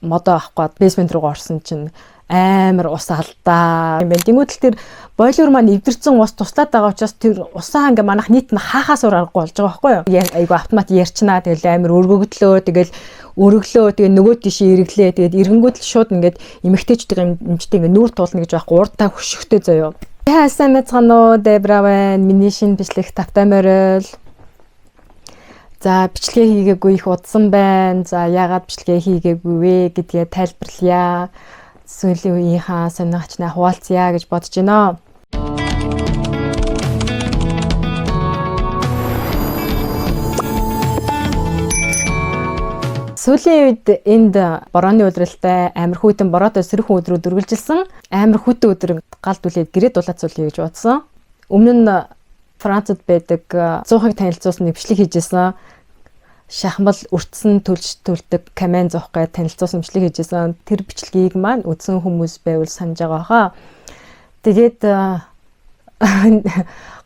Модоо авах гээд basement руу орсон чинь амар ус алдаа юм байна. Тэнгүүтэл тэр бойлер маань эвдэрсэн ус туслаад байгаа учраас тэр усаа ингээ манайх нийт нь хаахаас өөр аргагүй болж байгаа байхгүй юу? Айгу автомат ярьчнаа, тэгэл амар өргөгдлөө, тэгэл өрөглөө, тэгээ нөгөө тийшээ эргэлээ, тэгээд эрэнгүүт л шууд ингээд эмэгтэйчүүдийн эмчтэй ингээ нүүр туулна гэж байхгүй, урдаа хөшигтэй заяо. Яа, сайн мэцгаана уу, Дебра байна. Миний шинэ бичлэг тавтай морил. За, бичлэгээ хийгээгүй их удсан байна. За, яагаад бичлэгээ хийгээгүй вэ гэдгээ тайлбарлая. Сүүлийн үеийнхаа сонирхчнаа хуваалцъя гэж бодож байна. Сүүлийн үед энд борооны улиралтай амар хүйтэн бороотой сэрхэн өдрүүд үргэлжилсэн. Амар хүйтэн өдөр гал түлээд гэрээ дулаацуулъя гэж бодсон. Өмнө нь Францад байдаг 100-ыг танилцуулсан нэг бичлэг хийжсэн. Шахмал өртсөн төлж төлдөг камен зовх гэж танилцуулсан бичлэг хийжсэн. Тэр бичлэгийг маань үзсэн хүмүүс байвал санаж байгаа хаа. Тэгээд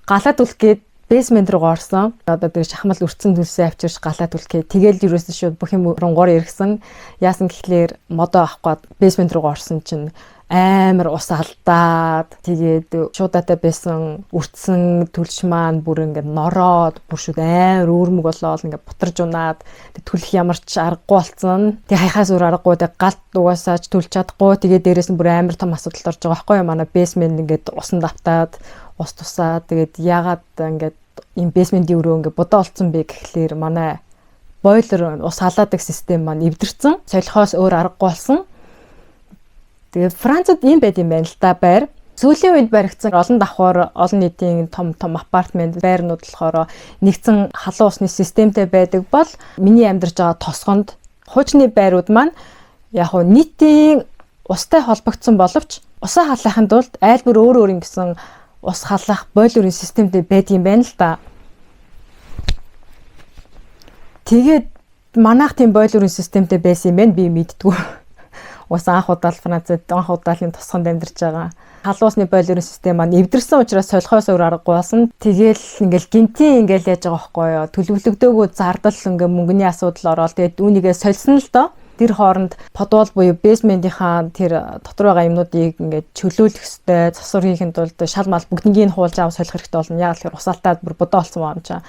галаа түлх гээд basement руу орсон. Одоо тэр шахмал өртсөн төлсөө авчирч галаа түлхээ. Тэгэл юусэн шууд бүх юм рунгуур эргэсэн. Яасан гэхлээр модоо авах гээд basement руу орсон чинь амар ус алдаад, тэгээд шуудатай байсан үртсэн төлш маань бүр ингээд нороод, бүр шүүд амар өөрмөг болоод ингээд бутарж унаад, түлх ямар ч аргагүй болцсон. Тэг хаяхаас өөр аргагүй, тэг галт угаасаа ч түлж чадахгүй. Тэгээд дээрэс нь бүр амар том асуудалд орж байгаа байхгүй юу? Манай basement ингээд усан давтаад ус тусаад, тэгээд яагаад ингээд ийм basement-ийн өрөө ингээд будаа болцсон бэ гэхлээр манай бойлер ус халаадаг систем маань эвдэрсэн. Солихоос өөр аргагүй болсон. Тэгээд Францад ийм байд юм байна л да, байр. Сүүлийн үед баригдсан олон давхар, олон нийтийн том том апартмент байрнууд болохоор нэгдсэн халуун усны системтэй байдаг бол миний амьдарч байгаа тосгонд хуучны байрууд маань яг уу нийтийн устай холбогдсон боловч усаа халаахын тулд айл бүр өөр өөр ингэсэн ус халаах бойлерын системтэй байдаг юм байна л да. Тэгээд манайх тийм бойлерын системтэй байсан юм байна, би мэддэггүй. Ус анх удаа л Францад, анх удаа л энэ тосгонд амьдарч байгаа. Халуун усны бойлерын систем маань эвдэрсэн учраас солихоос өөр аргагүй болсон. Тэгээл ингээл гинтийн ингээл яаж байгаа байхгүй юу? Төлөвлөгдөөгүй зардал, ингээ мөнгөний асуудал ороод тэгээд үүнийгээ сольсон л доо. Тэр хооронд подвол буюу basement-ийнхаа тэр дотор байгаа юмнуудыг ингээд чөлөөлөх ёстой, засвар хийхин тулд шал мал бүгднийг нь хуулж авах, солих хэрэгтэй болно. Яг л тэр усаалтаад бүр будаа болсон юм чаа.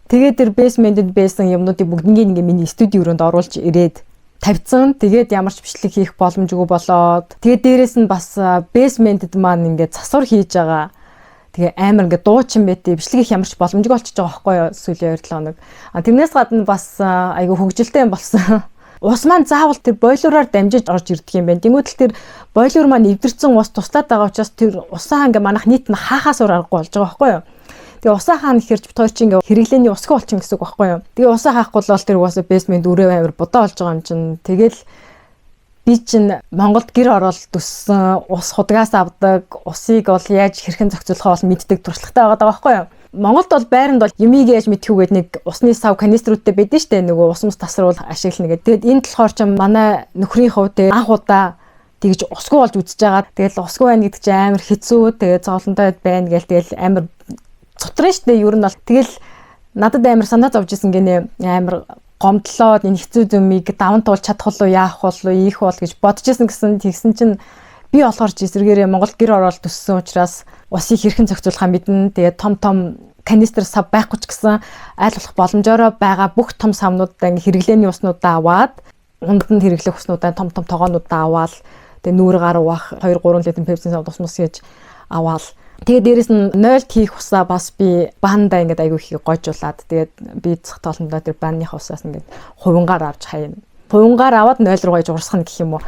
Тэгээд тэр basement-эд байсан юмнуудыг бүгднийг ингээ миний студийн өрөөнд оруулж ирээд тавьсан. Тэгээд ямар ч бичлэг хийх боломжгүй болоод, тэгээд дээрэс нь бас basement-д маань ингээд засвар хийж байгаа. Тэгээ амар ингээд дуучин байт, бичлэг хийх ямар ч боломжгүй болчихж байгаа байхгүй юу сүүлийн 2-7 хоног. А тэрнээс гадна бас айгүй хөгжилтэй юм болсон. Ус маань заавал тэр бойлероор дамжиж орж ирдэг юм байна. Тэнгүүтэл тэр бойлер маань эвдэрсэн ус туслаад байгаа учраас тэр усаа ингээ манайх нийт нь хаахаас өөр аргагүй болж байгаа байхгүй юу. Тэгээ усаа хаана гэхэр бит хоёр чинь ингээ хэрэглээний усгүй болчих гэсэн үг байхгүй юу. Тэгээ усаа хаахгүй бол тэр угаасаа basement өрөө амар будаа болж байгаа юм чинь. Тэгэл би чинь Монголд гэр ороод төссөн, ус худгаас авдаг, усыг бол яаж хэрхэн зохицуулахаа бол мэддэг, туршлагатай байгаа байхгүй юу. Монголд бол байранд бол юмыг яаж мэдэх үү гэдэг нэг усны сав канистрүүдтэй байдэн штэ, нөгөө ус мус тасруул ашиглана гэдэг. Тэгээд энэ болохоор ч манай нөхрийн хувьд анх удаа тэгж усгүй болж үзэж байгаа. Тэгэл усгүй байна гэдэг чинь амар хэцүү. Тэгээд зовлонтой байна гээл тэгэл амар цутрын штэ ер нь бол. Тэгэл надад амар санаа зовж исэн гинэ, амар гомдлоод энэ хэцүү зүмийг даван туулж чадах уу, яах болов, ийх бол гэж бодож исэн гэсэн. Тэгсэн чинь би болохоор ч эсрэгээрээ Монгол гэр ороод төссөн учраас усыг хэрхэн зохицуулахаа мэднэ. Тэгээд том том канистр сав байхгүй ч гэсэн аль болох боломжоор байгаа бүх том савнуудаа, ингээ хэрэглээний уснуудаа аваад, унданд хэрэглэх уснуудаа, том том тогоонуудаа аваад, тэгээ нүүр гар угаах 2 3 литр пепсийн сав тус мус гэж аваад. Тэгээ дээрэс нь 0 хийх усаа бас би банда ингээд айгүй их гойжуулаад, тэгээд би цах тоолондоо тэр банныхаа усаас ингээд хувингаар авч хаяна. Хувингаар аваад 0 руу гойж урсгах гэх юм уу.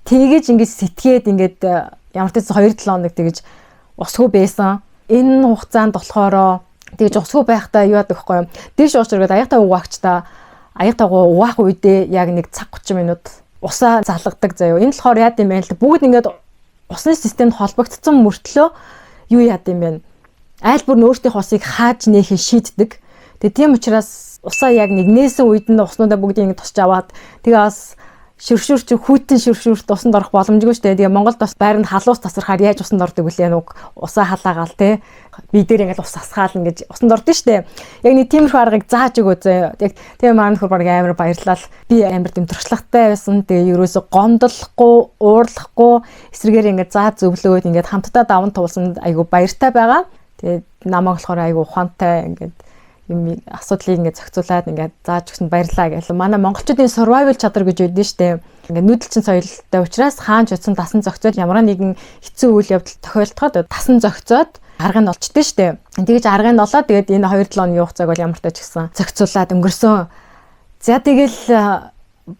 Тэгэж ингээд сэтгээд ингээд ямар ч байсан 2-7 хоног тэгэж усгүй байсан. Энэ хугацаанд болохоор тэгэж усгүй байхдаа юу яадаг вэ? Дээш уушраад ингээд аяг тавь угаагчдаа аяг тавгаа угаах үедээ яг нэг цаг 30 минут усаа залгадаг заяо. Энэ болохоор яад юм бэ л, бүгд ингээд усны системд холбогдсон мөртлөө юу яад юм бэ? Айл бүр нь өөртөөх усыг хааж нээхин шийддэг. Тэгээ тийм учраас усаа яг нэг нээсэн үед нь уснуудаа бүгдийг ингэ тусч аваад, тэгээ бас Шүршүр чи хүйтэн шүршүрт усанд орох боломжгүй шүү дээ. Тэгээ Монголд бас байранд халуус тасархаар яаж усанд ордог вүлээ нүг усаа халаагаал те. Би дээр ингээл ус асгаал ингэж усанд ордон шүү дээ. Яг нэг тиймэрхүү аргыг зааж өгөө зөө. Яг тэгээ маань нөхөр баг амар баярлал. Би амар дэм туршлагатай байсан. Тэгээ ерөөсө гомдлохгүй, уурлахгүй эсрэгээр ингээд заа зөвлөөд ингээд хамтдаа даван туулсанд айгу баяртай байгаа. Тэгээд намайг болохоор айгу ухаантай ингээд юм асуудлыг ингээд зохицуулаад ингээд зааж өгсөнд баярлаа гэл. Манай монголчуудын survival чадвар гэж үүдэн штэ. Ингээд нүүдэлчин соёлтой учраас хаан ч утсан дасан зохицоод ямар нэгэн хэцүү үйл явдал тохиолдоход дасан зохицоод арга нь олчтой штэ. Тэгэж арга нь олоод тэгээд энэ 2-7 хоногийн хугацааг бол ямар ч тач гисэн зохицуулаад өнгөрсөн. За тэгэл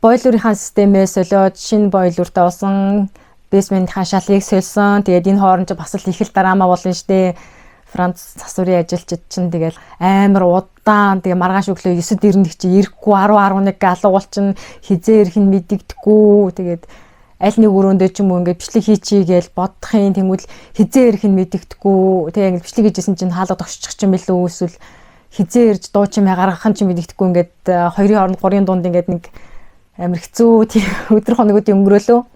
бойлерынхаа системээ солиод шинэ бойлертай болсон, basement-ийн шалыг сольсон. Тэгээд энэ хооронд ч бас л их л драма болно штэ. Франц засварын ажилчид чинь тэгэл амар удаан тэгээ маргааш өглөө 9-д ирнэ чи ирэхгүй 10 11 галуу чинь хизээ ирэх нь мэдэгдэхгүй тэгээд аль нэг өрөөндөө ч юм уу ингээд бичлэг хийчихье гэж бодохын тэнгуул хизээ ирэх нь мэдэгдэхгүй тэгээ ингээд бичлэг хийжсэн чинь хаалга тогшчих юм билүү эсвэл хизээ ирж дуу чимээ гаргах нь ч мэдэгдэхгүй ингээд 2-ын хооронд 3-ын дунд ингээд нэг амар хэцүү тийм өдөр хоногуд өнгөрөөлөө.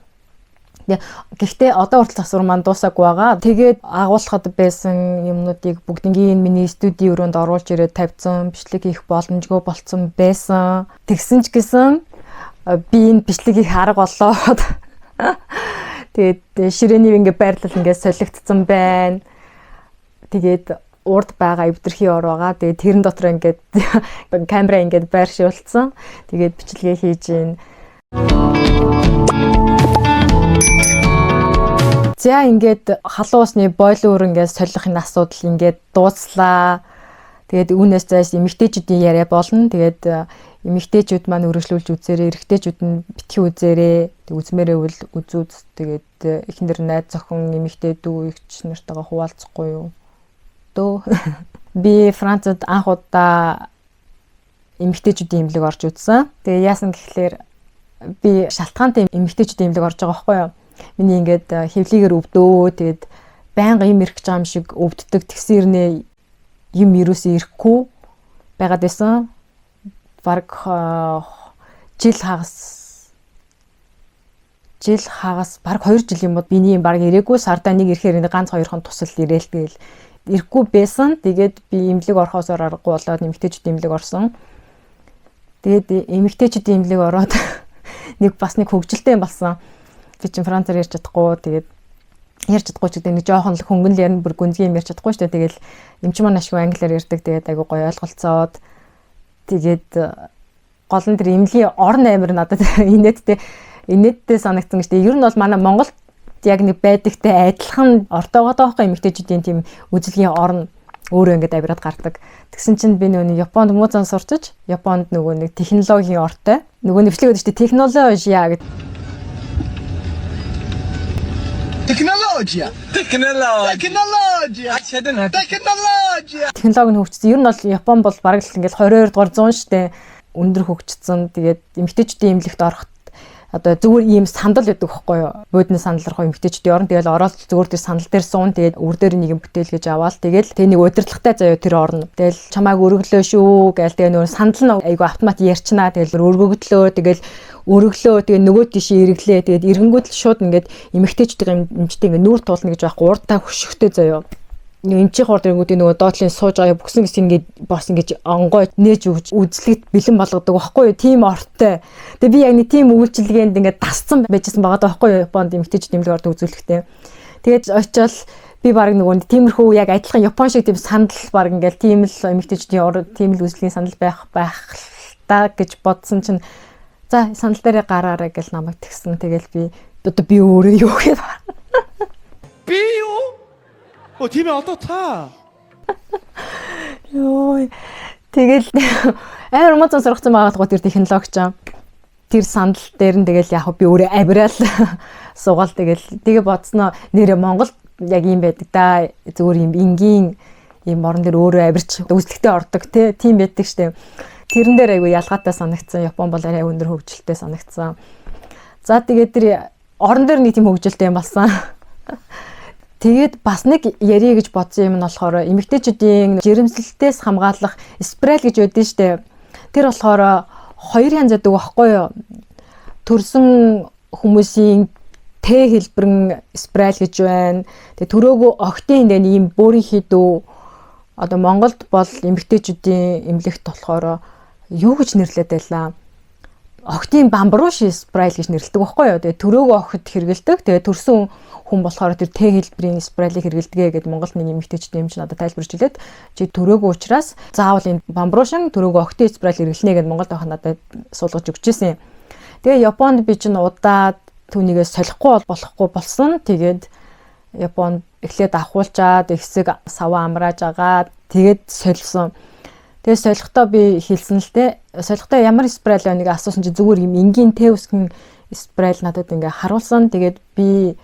Гэхдээ одоо хүртэл засвар маань дуусаагүй байгаа. Тэгээд агуулхад байсан юмнуудыг бүгднгийн миний студийн өрөөнд оруулж ирээд тавьсан, бичлэг хийх боломжгүй болцсон байсан. Тэгсэн ч гэсэн би энэ бичлэг хийх арга олоод тэгээд ширээний ингээ байрлал ингээ солигдсон байна. Тэгээд урд байгаа эвдэрхийн ор байгаа. Тэгээд тэрэн дотор ингээд камера ингээд байршуулсан. Тэгээд бичлэгээ хийж гин. За ингээд халуун усны бойлер ингээд солих энэ асуудал ингээд дууслаа. Тэгээд үүнээс цааш эмэгтэйчүүдийн яриа болно. Тэгээд эмэгтэйчүүд маань өргөжлүүлж үзээрэй, эрэгтэйчүүд нь битгий үзээрэй. Тэг үзмээрээ үл үзүүз. Тэгээд эхнэр найз зохин эмэгтэй дүү эгч нартайгаа хуваалцахгүй юу? Дөө. Би Францад анх удаа эмэгтэйчүүдийн эмнэлэг орж үзсэн. Тэгээ яасан гэхлээр би шалтгаантай эмэгтэйчүүдийн эмнэлэг орж байгаа байхгүй юу? Миний ингээд хевлигээр өвдөө тэгээд байнга юм ирэх гэж байгаа юм шиг өвддөг. Тэгсэн ирнэ юм ерөөсөө ирэхгүй байгаад байсан. Бараг жил хагас бараг 2 жил юм уу биний юм бараг ирээгүй. Сардаа нэг ирэхээр нэг ганц хоёрхон тусал ирээл тэгэл ирэхгүй байсан. Тэгээд би эмнэлэг орохоосоор аргагүй болоод эмэгтэйчүүдийн эмнэлэг орсон. Тэгээд эмэгтэйчүүдийн эмнэлэг ороод нэг бас нэг хөгжилтэй юм болсон. Би чинь францаар ярьж чадахгүй, тэгээд ярьж чадахгүй ч гэдэг нэг жоохон л хөнгөн л ярина, бүр гүнзгий юм ярьж чадахгүй шүү дээ. Тэгэл эмч маань ашгүй англиар ярьдаг, тэгээд айгу гоё ойлголцоод тэгээд гол нь тэр эмнэлгийн орон амир надад инээдтэй санагдсан гэж. Ер нь бол манай Монголд яг нэг байдагтай адилхан ортой байгаа байхгүй эмэгтэйчүүдийн тийм үзлэгийн орон өөрөө ингээд авираад гардаг. Тэгсэн чинь би нөгөө Японд муу зан сурчиж, Японд нөгөө нэг технологийн ортой. Нөгөө нэвчлэг өгдөө шүү дээ, технологи гэж. Технологи. Технологи. Технологи. Технологи нь хөгжсөн. Ер нь бол Япон бол бараг л ингээд 22 дугаар зуун шүү дээ. Өндөр хөгжсөн. Тэгээд эмэгтэйчүүдийн эмнэлэгт ороход одоо зүгээр ийм сандал байдаг байхгүй юу? Буудны сандал руу эмэгтэйчүүдийн орно. Тэгэл ороод зүгээр тэр сандал дээр суун. Тэгээд үр дээр нэг юм бүтээл гэж аваал. Тэгэл тэг нэг удирдлагатай заяа тэр орно. Тэгэл чамааг өргөлөө шүү гээл. Тэгээ нөгөө сандал нь айгу автомат ярьчнаа. Тэгэл өргөгдлөө. Тэгэл өргөлөө. Тэгээ нөгөө тийшээ эргэлээ. Тэгээд эрэнгүүд л шууд ингээд эмэгтэйчүүдийн эмчтэй ингээд нүүр туулна гэж байхгүй. Урдаа хөшөгтэй заяа. Эмчийн хурд эрэнгүүдийн нөгөө доотлын сууж байгаа бүксэн гэсэн ингээд бас ингээд онгой нээж өгч үзлэгт бэлэн болгодог байхгүй юу? Тийм ортой. Тэгээ би яг нэг тийм үйлчилгээнд ингээд тасцсан байжсэн байгаа байхгүй юу? Японд эмэгтэйчүүд эмнэлэг ордог үзүүлэхтэй. Тэгээд очиод би баг нөгөө тиймэрхүү яг адилхан Япон шиг тийм сандал баг ингээд тийм л эмэгтэйчүүдийн ор тийм л үзлэгийн сандал байх та гэж бодсон чинь за сандал дээрээ гараарай гэж намайг тэгсэн. Тэгэл би одоо би өөрөө юу гэв. Би юу? Тийм ээ одоо та. Йой. Тэгэл амар муу зан сургацсан байгаа л тэр технологич. Тэр сандал дээр нь тэгэл яг би өөрөө авираал суугаал тэгэл тэгээ бодсноо нэрээ Монгол яг юм байдаг да. Зүгээр юм энгийн юм орон дээр өөрөө авирч үзлэгтээ ордог тийм байдаг штэ. Тэрэн дээр айгу ялгаатай санагдсан. Япон бол арай өндөр хөгжилтэй санагдсан. За тэгээд тэр орон дээр нэг тийм хөгжилтэй юм болсон. Тэгээд бас нэг ярий гэж бодсон юм нь болохоор эмэгтэйчүүдийн жирэмслэлтээс хамгаалах спираль гэж байдсан штэ. Тэр болохоор хоёр янз байдаг байхгүй юу? Төрсөн хүмүүсийн Т хэлбэрэн spiral гэж байна. Тэгээ төрөөгөө охидын энэ ийм бүрийнхээ дүү одоо Монголд бол эмэгтэйчүүдийн эмнэлэгт болохоор юу гэж нэрлэдэг байлаа? Охидын бамбрууш spiral гэж нэрлэдэг байхгүй юу? Тэгээ төрөөгөө охид хэрэглэдэг. Тэгээ төрсөн хүн болохоор тэр Т хэлбэрийн spiral ыг хэрэглэдэг гэдээ Монголд нэг эмэгтэйчүүд юм чинь одоо тайлбарч хэлээд, чи төрөөгөө учраас заавал энэ бамбруушин төрөөгөө охидын spiral хэрэглэнэ гэдээ Монголд байх надад суулгаж өгч ирсэн. Тэгээ Японд би чинь удаад түүнийгээ солихгүй болохгүй болсон. Тэгээд Японд эхлээд авахулчаад хэсэг саваа амрааж агаад тэгээд солисон. Тэгээд солихдоо би хэлсэн л те. Солихдоо ямар spiral вэ нэг асуусан чи зүгээр юм энгийн Т үсгэн spiral надад ингээ харуулсан. Тэгээд би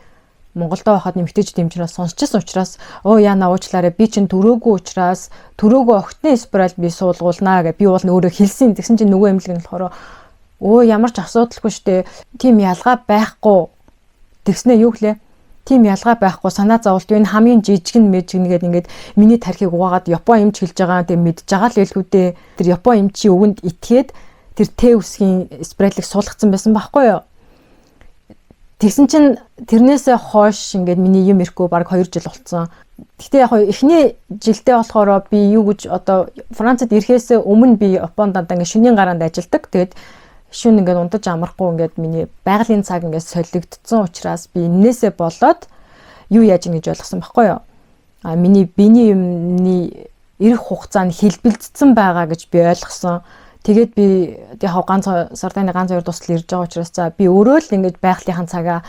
Монголдо байхад эмэгтэйчүүд эмчнээс сонсчихсан учраас өө яана, уучлаарай, би чинь төрөөгүй учраас төрөөгөө охидны spiral би суулгуулнаа гэж би бол өөрөө хэлсэн. Тэгсэн чинь нөгөө эмнэлэг нь болохоор өө ямар ч асуудалгүй штэ. Тийм ялгаа байхгүй. Тэгснээ юу гэлээ? Тийм ялгаа байхгүй, санаа зовлт энэ хамгийн жижиг нь мэжиг нэгээд ингээд миний тархийг угаагаад Япон эмч хэлж байгаа тийм мэдж байгаа л байлгүй дээ. Тэр Япон эмчийн үгэнд итгээд тэр Т үсгийн spiral ыг суулгацсан байсан байхгүй юу? Тэгсэн чинь тэрнээсээ хойш ингээд миний юм ирэхгүй баг 2 жил болцсон. Гэхдээ яг эхний жилдээ болохоор би юу гэж одоо Францад ирэхээс өмнө би Японд дандаа ингээд шөнийн гараанд ажилладаг. Тэгээд шөнө ингээд унтаж амрахгүй ингээд миний байгалийн цаг ингээд солигдсон учраас би энээсээ болоод юу яаж ингэж ойлгосон байхгүй юу? А миний биений юмны ирэх хугацаа нь хэлбэлзсэн байгаа гэж би ойлгосон. Тэгээд би яг ганц сарданы ганц хоёр тусал ирж байгаа учраас за би өөрөө л ингэж байгалийнхаа цагаа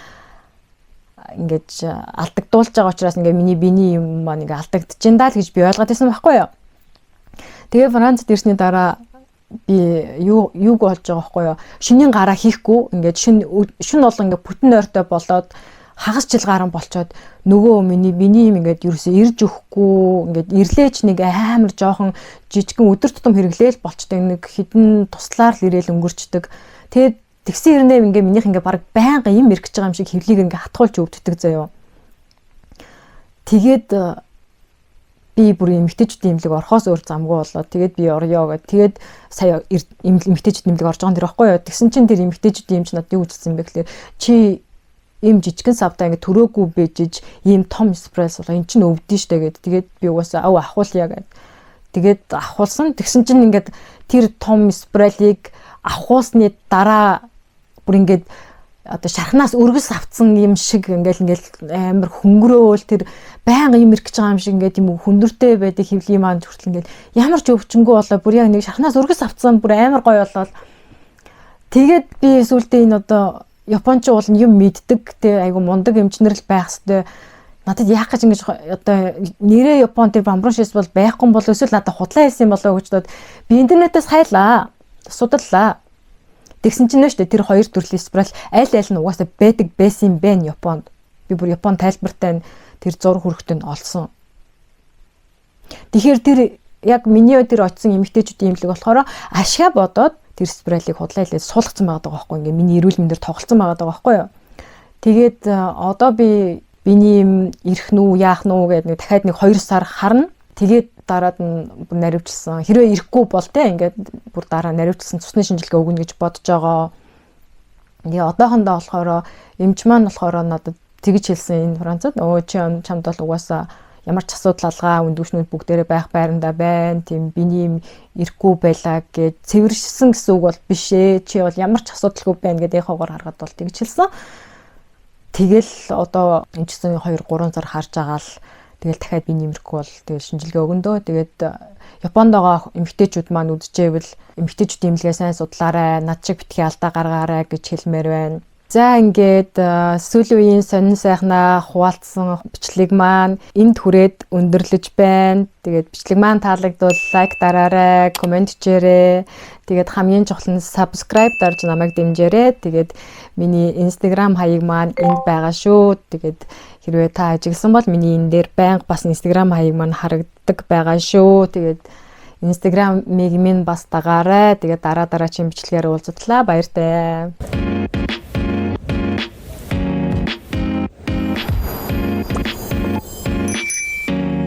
ингэж алдагдуулж байгаа учраас ингээ миний биений юм маань ингээ алдагдчихээн даа л гэж би ойлгоод байсан байхгүй юу. Тэгээ Францад ирсний дараа би юу юуг болж байгаа байхгүй юу? Шөнийн гараа хийхгүй ингээд шөнө болго ингээд бүтэн ойртой болоод хагас жил гарan болчоод нөгөө миний юм ингээд ерөөсөө ирж өгөхгүй, ингээд ирлээч нэг амар жоохон жижигэн өдөр тутам хэрэглээл болчтой, нэг хэдэн туслаар л ирээл өнгөрчдөг. Тэгээд тэгсэн хэрнээ ингээ минийх ингээ баг байнга юм ирэх гэж байгаа юм шиг хөвлийг ингээ хатгуулж өвддөг заяо. Тэгээд би бүр эмэгтэйчүүдийн эмнэлэг орохоос өөр замгүй болоод тэгээд би орё гэд. Тэгээд сая эмэгтэйчүүдийн эмнэлэг орж байгаа юм тэр байхгүй юу. Тэгсэн чинь тэр эмэгтэйчүүдийн эмч надад юу гэжсэн бэ гэхлээр чи ийм жижигэн савдаа ингээ төрөөгүй бэжиж ийм том spiral болоо эн чинь өвдөн штэ гэд. Тэгээд би угаасаа ав авахулъя гэд. Тэгээд авахулсан. Тэгсэн чинь ингээд тэр том spiral ыг авахулсны дараа бүр ингээд одоо шархнаас өргөс авцсан юм шиг ингээл амар хөнгөрөөл тэр байнга юм ирэх гэж байгаа юм шиг ингээд юм хүндэртэй байдаг хөвлийн маань хүртэл ингээд ямар ч өвчнгүй болоо, бүр яг нэг шархнаас өргөс авцсан, бүр амар гоё болоод. Тэгээд би сүүлдээ энэ одоо Японч уул нь юм мэддэг те, айгу мундаг эмчнэр л байх хэвээр, надад яах гэж ингэж одоо нэрээ Япон тэр бамбрун шис бол байхгүй бол эсвэл надад худлаа хэлсэн болоо гэж бодоод би интернетээс хайлаа, судаллаа. Тэгсэн чинь нэ шүү дээ, тэр хоёр төрлийн spiral аль аль нь угаасаа байдаг байсан юм байна Японд. Би бүр Япон тайлбартай тэр зураг хүрхтөнд олсон. Тэгэхээр тэр яг миний тэр очисон эмэгтэйчүүдийн эмнэлэг болохоор ашгаа бодоод тэр spiral ыг худлаа хэлээд суулгацсан байгаа байхгүй, ингээ миний эрүүл мэндээр тоглолцсон байгаа байхгүй юу. Тэгээд одоо би биний юм ирэх нү яах нү гэдэг нэг дахиад нэг 2 сар харна. Тэгээд дараад нь бүр наривчлсан. Хэрвээ ирэхгүй бол те ингээд бүр дараа наривчлсан цусны шинжилгээ өгнө гэж бодож байгаа. Тэгээ одоохондоо болохоор эмч маань болохоор надад тэгж хэлсэн энэ Францад. Өө чи чамд бол угаасаа ямар ч асуудал алгаа, өндөгчнүүд бүгдээрээ байх байрандаа байна. Тийм биний юм ирэхгүй байлаа гэж цэвэршсэн гэсэн үг бол биш ээ. Чи бол ямар ч асуудалгүй байна гэдэг эхоогоор харахад бол тэгж хэлсэн. Тэгэл одоо энэ ч 2 3 сар харж байгаа л тэгэл дахиад би нэмрэхгүй бол тэгэл шинжилгээ өгөндөө. Тэгээд Японд байгаа эмэгтэйчүүд маань үзчихээвэл эмэгтэйчүүдийн эмнэлгээ сайн судлаарай, над шиг битгий алдаа гаргаарай гэж хэлмээр байна. За ингээд сүүлийн үеийн сонин сайхнаа хуваалцсан бичлэг маань энд хүрээд өндөрлөж байна. Тэгээд бичлэг маань таалагдвал like дараарай, comment хийрээ. Тэгээд хамгийн чухал нь subscribe дарж намайг дэмжээрэй. Тэгээд миний Instagram хаяг маань энд байгаа шүү. Тэгээд хэрвээ та ажигласан бол миний энэ дээр байнга бас Instagram хаяг маань харагддаг байгаа шүү. Тэгээд Instagram-ыг минь бас дагаарай. Тэгээд дараа дараагийн бичлэгээр уулзтлаа. Баяртай.